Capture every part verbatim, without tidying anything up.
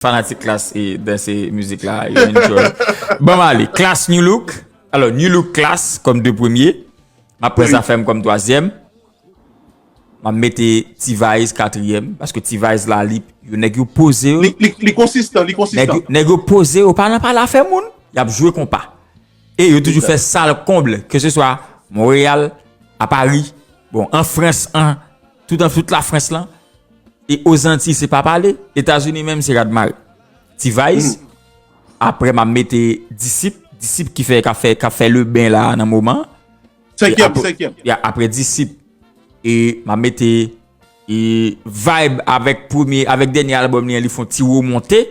Fanatik Klass e danse mizik la, yo enjoy. Bon, m ale. Klass, New Look. Alò, New Look, Klass kòm de premye. M ap pran Zafèm kòm twazyèm. M ap mete T-Vice katriyèm, paske T-Vice la, li, yo nèg yo poze yo. Li, li, li konsistan, li konsistan. Nèg yo, nèg yo poze yo, pa nan pale afè moun. Y ap jwe konpa. E yo toujou fè sal konble, ke se swa Montréal, a Paris, bon, an Frans, an, tout an, tout Lafrans lan. E Ozantiy, se pa pale. Etazini menm, se rad mare. T-Vice, apre m ap mete Disip, Disip ki fè, k ap fè, k ap fè leben la nan moman. Senkyèm, senkyèm. Ya, apre Disip, e m ap mete e Vibe avèk premye, avèk dènye albòm li an, li fè yon ti remonte.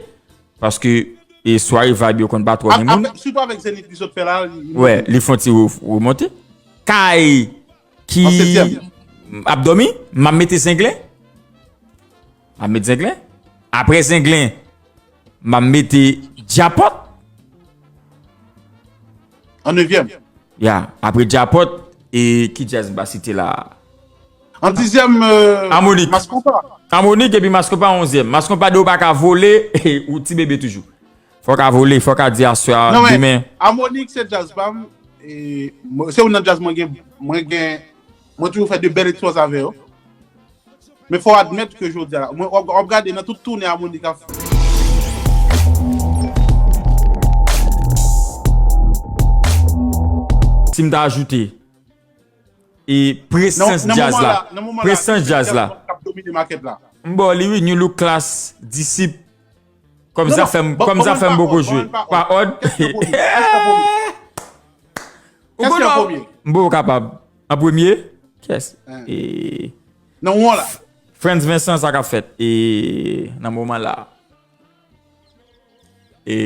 Paske e sware Vibe yo konn pa twò gen moun. Sitou avèk Zenith li sot fè la. Wè, li fè yon ti re-, remonte. Kay ki ap dòmi, m ap mete Zenglen. M ap mete Zenglen. Apre Zenglen, m ap mete Djapòt. An nevyèm. Ya, apre Djapòt, e ki djaz m pa site la? An dizyèm, euh, Amonik. Maskonpa. Amonik epi Maskonpa onzyèm. Maskonpa de ou pa ka vole, ou ti bebe toujou. Fò w ka vole, fò w ka di aswè a, demen. Amonik se djaz pa m. E, mwen, se youn nan djaz mwen gen, mwen gen, mwen toujou fè de bèl eksperyans avè yo. Men fò w admèt ke jodi a la, mwen, w ap, w ap gade nan tout toune Amonik ap fè. Si m ta ajoute, e presans djaz la, presans djaz la. K ap domine makèt la. M ba w li wi, New Look, Klass, Disip. Kòm Zafèm, kòm Zafèm poko jwe. Pa òd. Ou konn w ap, m ba w kapab. An premye? Kiyès? E nan won la. Frantz Vincent, sa k ap fèt? E nan moman la. E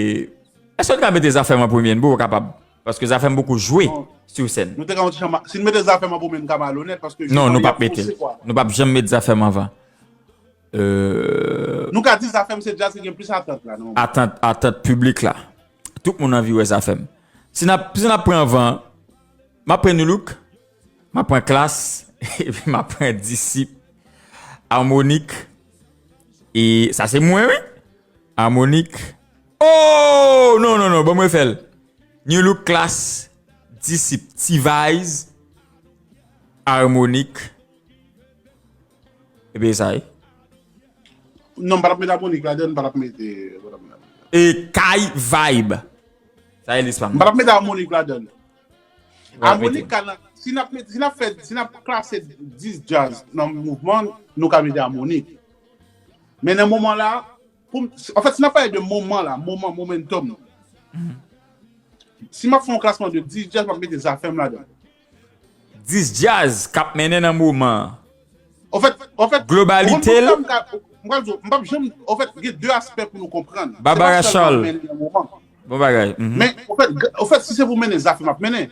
èske n ka mete Zafèm an premye? N poko kapab. Paske Zafèm poko jwe sou sèn. Nou te ka yon ti jan ma-, si n mete Zafèm an premye, n ka malonèt, paske non, nou p ap mete l. Nou p ap janm met Zafèm anvan. Euh, nou ka di Zafèm se djaz ki gen plis atant la, non? Atant, atant piblik la. Tout moun anvi wè Zafèm. Si n ap, si n ap pran anvan, m ap pran New Look, m ap pran Klass, epi m ap pran Disip, Amonik, e sa se mwen, wi. Amonik. Oh! Non, non, non, ban mwen fè l. New Look, Klass, Disip, T-Vice, Amonik. Epi sa ye. Non, m pa t ap mete Amonik ladan, m pa t ap mete, m pa t ap mete Amonik. E Kay Vibe. Sa ye lis pa m. M pa t ap mete Amonik ladan. Amonik ka nan, si n ap mete, si n ap fè, si n ap klase dis djaz nan mouvman, nou ka mete Amonik. Men nan moman la, pou m, anfèt, si n ap pale de moman la, moman, momentum, si m ap fè yon klasman de dis djaz, m ap mete Zafèm ladan. Dis djaz k ap mennen nan moman an. Anfèt, anfèt, globalite l. M pral di w, m p ap janm, anfèt, gen de aspè pou nou konprann. Baba Rachal. Bon bagay. Men, anfèt, anfèt, si se pou mennen Zafèm, m ap mennen.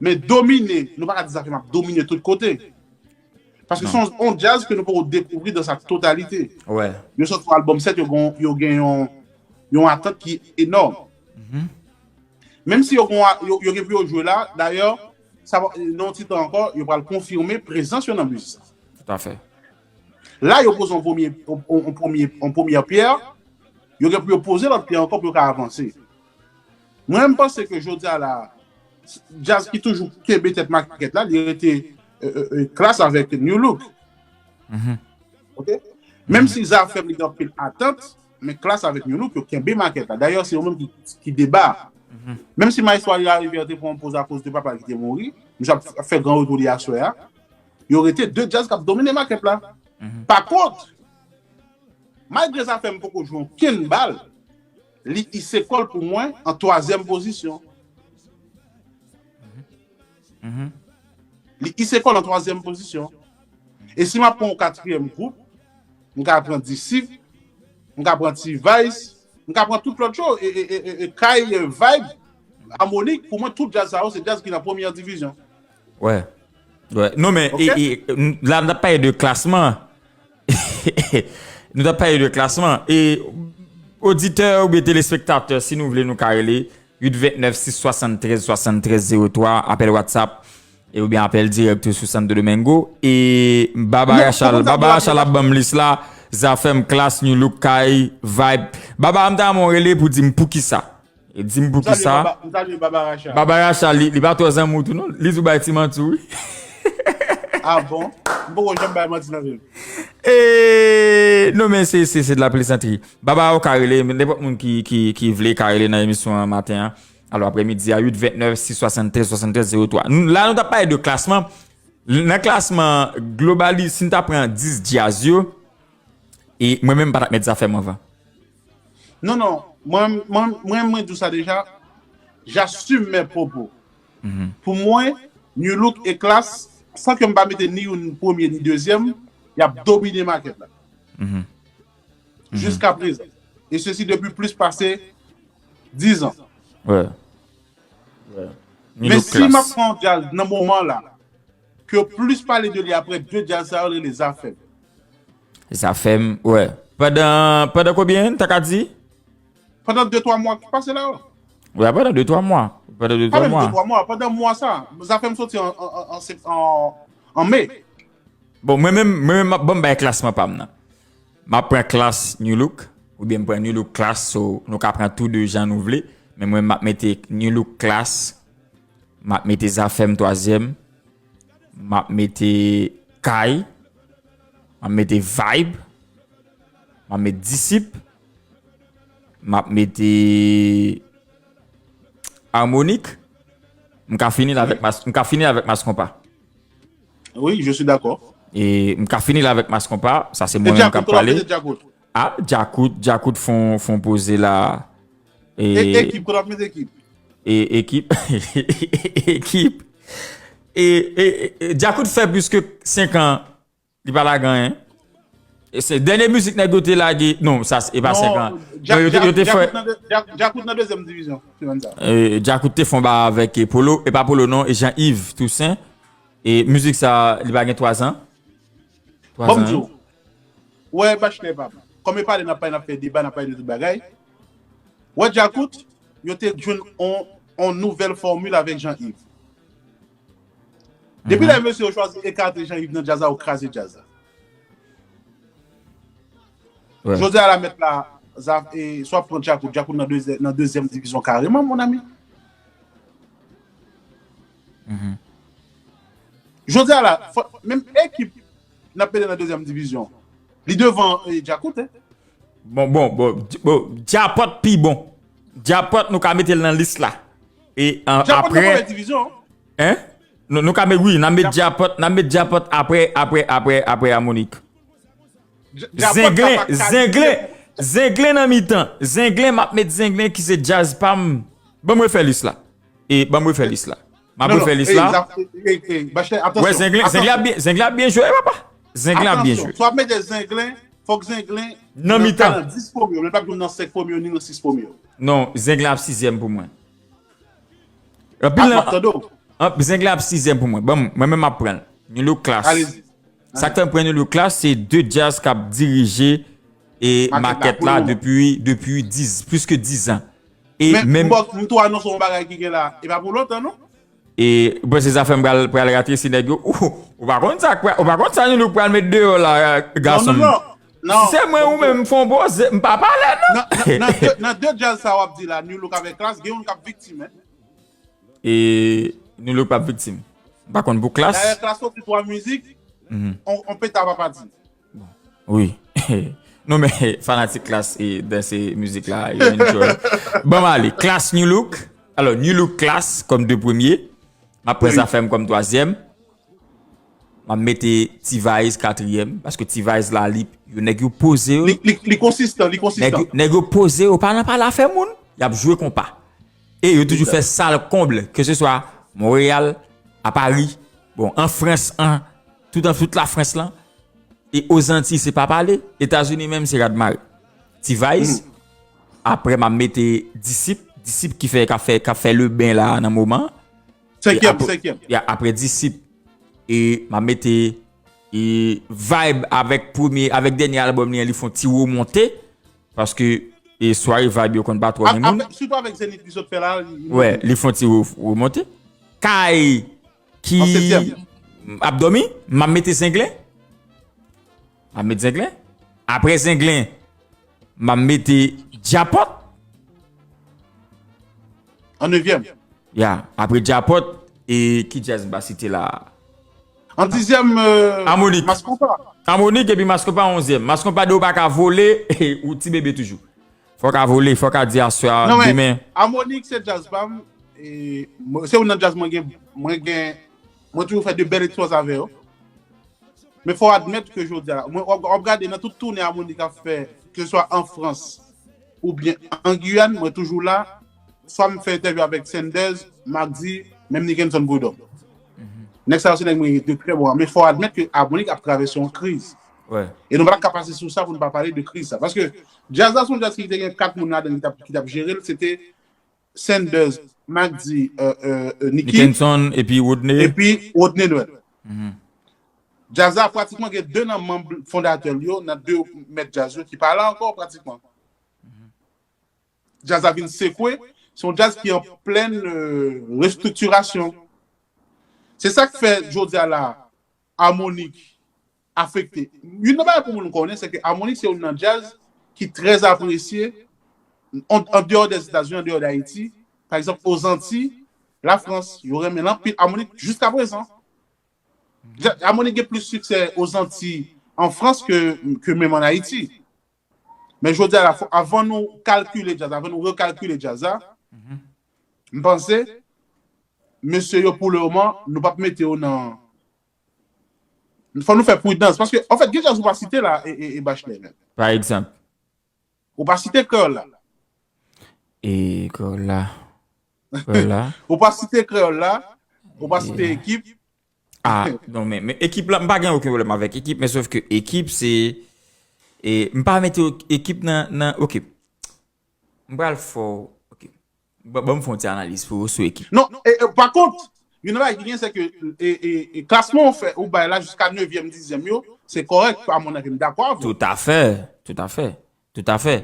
Men domine, nou pa ka di Zafèm ap domine tout kote. Paske se yon, yon djaz ke nou poko dekouvri dans sa totalité. Yo sot yon albòm, sèt, yo gen, yo gen yon, yon atant ki enòm. Menm si yo gen, yo, yo gen pou yo jwe la, dayè, sa va, nan yon ti tan ankò, yo pral konfime prezans yo nan mizik sa. Tout à fait. La, yo poze yon premye, yon, yon premye, yon premyè pyè, yo gen pou yo poze lòt pyè ankò pou yo ka avanse. Mwen, m panse ke jodi a la, djaz ki toujou kenbe tèt makèt la, li rete, euh, euh, euh, Klass avèk New Look. Ok? Menm si Zafèm li gen anpil atant, men Klass avèk New Look, yo kenbe makèt la. Dayè, se yo menm ki, ki deba. Menm si Maestro Ali Larivière te pran yon poz akoz de papa l ki te mouri, misye ap fè gran retou li aswè a, yo rete de djaz k ap domine makèt la. Pa kont, malgre Zafèm poko jwe okenn bal, li ise kò l pou mwen an twazyèm pozisyon. Li ise kò l an twazyèm pozisyon. E si m ap pran yon katriyèm gwoup, m ka pran Disip, m ka pran T-Vice, m ka pran tout lòt yo, e, e, e, e, e Kay, e Vibe, Amonik, pou mwen, tout djaz sa yo, se djaz ki nan premyè divizyon. Wè. Wè. Non, men, e, e, n-, la, n ap pale de klasman. Nou t ap pale de klasman. E oditè oubyen telespektatè, si nou vle, nou ka rele uit vennèf, sis swasann trèz, swasann trèz, zewo twa. Apèl WhatsApp, e oubyen apèl dirèk tou sou Santo Domingo. E Baba Rachal, Baba Rachal ap ban m lis la. Zafèm, Klass, Nu Look, Kay, Vibe. Baba, m ta renmen w rele pou di m poukisa. E di m poukisa. Baba Racha. Baba Racha, li, li pa twò zanmi w tou non. Li di w bay ti manti wi. Ah bon? M poko janm bay manti nan vi m. E, non, men se, se, se de la plezantri. Baba, ou ka rele, nenpòt moun ki, ki, ki vle ka rele nan emisyon an maten an. Alò, aprè midi a uit vennèf sis swasanntèz swasanntèz zewo twa. La, nou t ap pale de klasman. Nan klasman globali, si n ta pran dis djaz yo, e mwen menm m pa t ap met Zafèm anvan. Non, non. Mwen, mwen, mwen, mwen di w sa deja. J'assume mes propos. Pou mwen, Nu Look e Klass, san ke m pa mete ni youn premye ni dezyèm, y ap domine makèt la. Jiska prezan. E sesi depi plis pase diz an. Wè. Men si m ap pran yon djaz nan moman la, ke yo plis pale de li aprè de djaz sa yo rele Zafèm. Zafèm, wè. Pandan, pandan konbyen, ta ka di? Pandan de twa mwa ki pase la yo. Wè, pandan de twa mwa. Pandan de Pa twa menm mwa. de twa mwa, pandan mwa sa. Zafèm soti an, an, an, an, an, an me. Bon, mwen menm, mwen menm, m ap, ban m bay klasman pa m nan. M ap pran Klass Nu Look, oubyen m pran Nu Look Klass, so nou ka pran tou de jan nou vle. Men mwen, m ap mete Nu Look Klass, m ap mete Zafèm twazyèm, m ap mete Kay, m ap mete Vibe, m ap mete Disip, m ap mete Harmonik, m ka fini l avèk Mas, m ka fini l avèk Mass Konpa. Oui, je suis d'accord. E m ka fini l avèk Mass Konpa, sa se E mwen menm k Djakout, ap ou la pale. mete Djakout. Ah, Djakout, Djakout fon, fon poze la. E E, ekip, kote w ap mete ekip? e ekip. Ekip. E, e, e, Djakout fè plis ke senk an, li pa lage anyen. E se dènye mizik nèg yo te lage, non, sa se- e pa senk an. Non, yo te, yo te fè Djakout nan de- Dja- Djakout nan dezyèm divizyon, se menm sa. E, Djakout te fon ba avèk e Polo, e pa Polo non, e Jean-Yves Toussaint. E mizik sa, li pa gen twa zan. Twa Bon, m zan. di w. Wè, bachelè pa m. Kòm e pale, n ap pale, n ap fè deba, n ap pale de tout bagay. Wè, Djakout, yo te jwenn on, on nouvèl fòmil avèk Jean-Yves. Depi lè mesye yo chwazi ekate Jean-Yves nan djaz la, yo kraze djaz la. Wè. Jodi a la mèt la, Zaf, e, swa pran Djakout, Djakout nan dezye- nan dezyèm divizyon kareman, mon ami. Jodi a la, fò, menm ekip n ap mete nan dezyèm divizyon, li devan e, Djakout, hein. Bon, bon, bon, bon, Djapòt pi bon. Djapòt nou ka mete l nan lis la. E an, Djapòt nan aprè, premyè divizyon. Hein? Nou, nou ka met, wi, n ap met Djapòt, n ap met Djapòt aprè, aprè, aprè, aprè Harmonik. Zenglen, Zenglen, Zenglen nan mitan. Zenglen, m ap met Zenglen ki se djaz pa m. Ban m refè lis la. E ban m refè lis la. M ap refè lis la. Wè, Zenglen, Zenglen ap byen, Zenglen ap byen jwe, papa. Zenglen ap byen jwe. Si w ap mete Zenglen, fòk Zenglen nan dis premye yo, men l p ap jwe nan senk premye yo, ni nan sis premye yo. Non, Zenglen ap sizyèm pou mwen. Anpil nan. Zenglen ap sizyèm pou mwen. Bon, mwen menm m ap pran l. Nu Look Klass. Sa k fè m pran Nu Look Klass, se de djaz k ap dirije e makèt la depi, depi dis, plis ke dis an. E men, men m tou anonse yon bagay ki gen la, e pa pou lontan non. E bon, se Zafèm pral, pral rate si nèg yo. Ou, ou pa konn sa, ou pa konn sa Nu Look pral met deyò la, gason m. Si se mwen ou menm m fè yon poze, m pa pale non. Nan, nan, nan de, nan de djaz sa w ap di la, Nu Look avèk Klass, gen youn k ap viktim, hein. E Nu Look p ap viktim. M pa konn pou Klass. Dayè, Klass soti twa mizik, on, on peta pa pati. Wi. Non, men fanatik Klass e dan se mizik la, yo enjoy. Ban m ale. Klass, Nu Look. Alò, Nu Look, Klass kòm de premye. M ap pran Zafèm kòm twazyèm. M ap mete T-Vice katriyèm, paske T-Vice la, li, yo nèg yo poze yo. Li, li, li konsistan, li konsistan. Nèg yo, nèg yo poze yo, pa nan pale afè moun, y ap jwe konpa. E yo toujou fè sal konble, ke se swa Monreyal, a Pari, bon, an Frans, an, tout an, tout Lafrans lan. E Ozantiy, se pa pale. Etazini menm, se rad mare. T-Vice, aprè m ap mete Disip, Disip ki fè, k ap fè, k ap fè leben la nan moman. Senkyèm, senkyèm. Ya, aprè Disip, e m ap mete e Vibe avèk premye, avèk dènye albòm li an, li fè yon ti remonte. Paske e sware Vibe yo konn pa twò gen moun. Sitou avèk Zenith li sot fè la. Wè, li fè yon ti remonte. Kay ki ap dòmi, m ap mete Zenglen. M ap met Zenglen. Apre Zenglen, m ap mete Djapòt. An nevyèm. Ya, apre Djapòt, e ki djaz m pa site la? An dizyèm, Amonik. Maskonpa. Amonik epi Maskonpa onzyèm. Maskonpa di ou pa ka vole, ou ti bebe toujou. Fò ka vole, fò ka di aswè a, demen. Amonik se djaz pa m. Se youn nan djaz mwen gen, mwen gen, mwen toujou fè de bèl eksperyans avè yo. Men fò admèt ke jodi a, mwen w ap gade nan tout tounen Amonik ap fè, ke swa an Frans oubyen an Giyàn, mwen toujou la. Swa m fè entèvyou avèk Sanders, Magdi, menm Nickenson Prud'homme. Nèg sa yo se nèg mwen de trè bon. Men fò admèt ke Amonik ap travèse yon kriz. E nou pa ka pase sou sa pou nou pa pale de kriz sa. Paske djaz la se yon djaz ki te gen kat moun ladan ki t ap jere l, se te Sanders, Magdi, Nicky, Nickenson epi Rodney. Epi Rodney Noël. Djaz la pratikman gen de nan manm fondatè l yo, nan de mèt djaz yo ki pa la ankò pratikman. Djaz la vin sekwe, se yon djaz ki an plèn restriktirasyon. Se sa k fè jodi a la Amonik afekte. Youn nan bagay pou moun konnen, se ke Amonik se youn nan djaz ki trè apresye an dehò dèzetazini, an dehò Dayiti. Pa egzanp, Ozanti, Lafrans, yo renmen l anpil Amonik jiska prezan. Amonik gen plis siksè Ozanti, an Frans ke, ke menm an Ayiti. Men jodi a la, avan nou kalkile djaz, avan nou rekalkile djaz la, m panse mesye yo pou le moman nou p ap mete yo nan. Fò nou fè pridans. Paske, anfèt, gen djaz ou pa site la, e, e, e Bachelet menm. Pa egzanp. Ou pa site kreyòl la. E kreyòl la. Kreyòl la. Ou pa site kreyòl la. Ou pa site ekip. Ah, non, men, men ekip la, m pa gen okenn pwoblèm avèk ekip, men sof ke ekip se. E, m pa mete ekip nan, nan, ok. M pral fè w, ok. Ban m fè yon ti analiz pou ou sou ekip. Non, e, e, pa kont, youn nan bagay ki gen, se ke e, e, e, klasman ou fè, ou bay la jiska nevyèm, dizyèm yo, se kòrèk, pa mwen ke m dakò avè w. Toutafè, toutafè, toutafè.